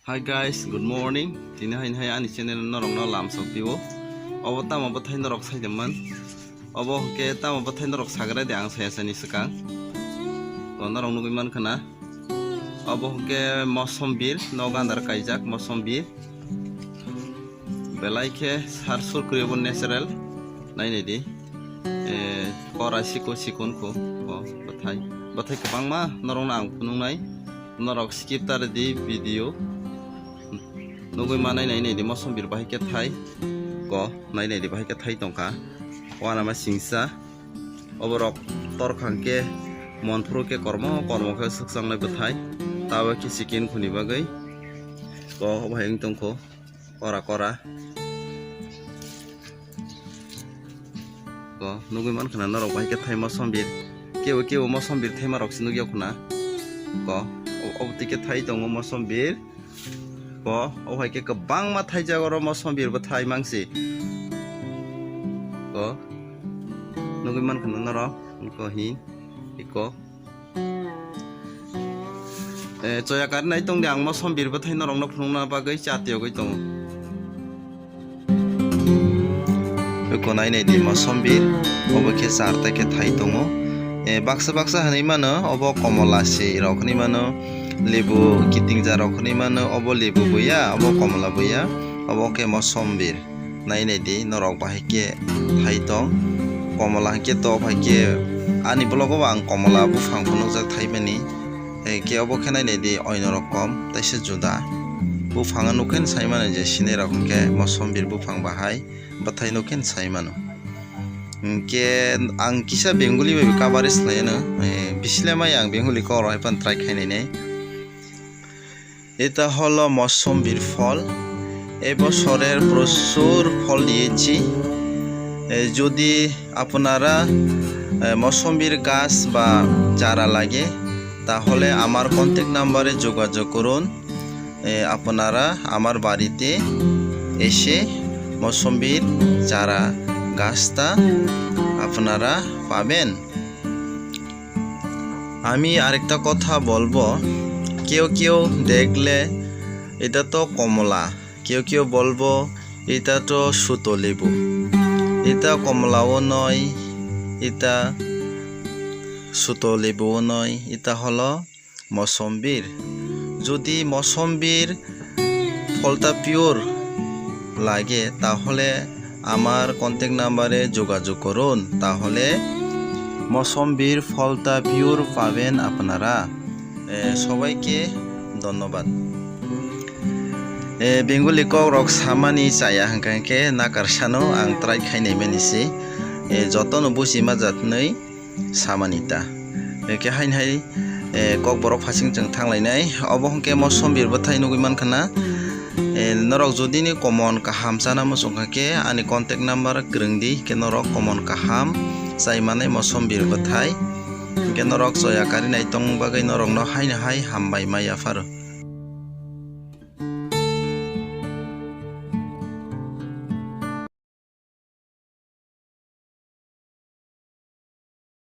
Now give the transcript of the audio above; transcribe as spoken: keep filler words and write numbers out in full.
Hi guys, good morning. Tini hai hai ani channel norokno lamsok tio. Obo tamo bwthai norok saidimman. Obo hwnkhe tamo bwthai norok sagra de ang saya sani swkang. To norok nugwi mankha na. Obo hwnkhe mosombir, no gandar kaijak mosombir. Belai khe sar sur kwrwi bo natural. Nai nai di. Eh, kora sikon sikon kho. O, bwthai. Bwthai kwbangma norokno ang phunuknai. Norok skip ta rwdi video. Nugwi ma nai nai nai di mosombir bahai khe thai. Ko, nai nai di bahai khe thai tongkha. Wanama singsa. Oborok torkhang khe monphuru khe kormo kormo khe swkchangnai bwthai. Tabo khe sikon khuni bagwi. Ko, obo hai wng tongkho. Kora kora. Ko, nugwi mankha na norok bahai khe thai mosombir. Kebo kebo mosombir thaima rok se nugya khuna. Ko, o-, obo twi khe thai tongo mosombir. Ko, o hai khe kwbangma thai jago oro mosombir bwthai mangsi. Ko, nugwi mankha na norok, ko hi, iko. Eh, choya karinai tongdi ang mosombir bwthai norokno phunukna bagwi cha tiyogwi tongo. Eko nai nai di mosombir, obo khe char ta khe thai tongo. Eh, baksa baksa hwnwi mano, obo komola se rok hwnwi mano, lebu kitingja rok hwnwi mano, obo lebu buya, obo komola buya, obo khe mosombir. Nai nai di norok bahai khe thai tong. Komola hwnkhe to phai khe ani vlog o ang komola buphang phunukjak thaimani. Hwnkhe obo khe nai nai di oino rokom taisa juda. Buphang o nukhe sai mano je sini rok hwnkhe mosombir buphang bahai bwthai nukhe sai mano. Hwnkhe ang kisa Bengali bai coverage khlaiano, eh, bisilai mai ang Bengali kok rok hai phano try khainai nai. এটা হলো মৌসম্বির ফল। এ বছরের প্রচুর ফল দিয়েছি। এ, যদি আপনারা, এ, মৌসম্বির গাছ বা চারা লাগে, তাহলে আমার কন্ট্যাক্ট নাম্বারে যোগাযোগ করুন। এ, আপনারা আমার বাড়িতে এসে মৌসম্বির চারা গাছটা আপনারা পাবেন। আমি আরেকটা কথা বলবো, কেউ কেউ দেখলে এটা তো কমলা, কেউ কেউ বলবো এটা তো সুতো লেবু। এটা কমলাও নয়, এটা সুতো লেবুও নয়, এটা হলো মৌসম্বির। যদি মৌসম্বির ফলটা পিওর লাগে, তাহলে আমার কন্ট্যাক্ট নাম্বারে যোগাযোগ করুন, তাহলে মৌসম্বির ফলটা পিওর পাবেন আপনারা। এ, সবাইকে ধন্যবাদ। E, Bengali kok rok samani chaya hwnkha khe nakarsano ang try khainai mani se. E, jotono buchima jatnwi samani ta. Hwnkhe haini hai, e, kok borok phasing chwng thanglainai. Obo hwnkhe mosombi bwthai nugwi mankha na. E, norok jodi ni common kaham chana muchung kha khe ani contact number kwrwng di, hwnkhe norok common kaham chai manai mosombi bwthai. Hwnkhe norok choya karinai tong bagwi norokno haino hai hambai ma yapharo.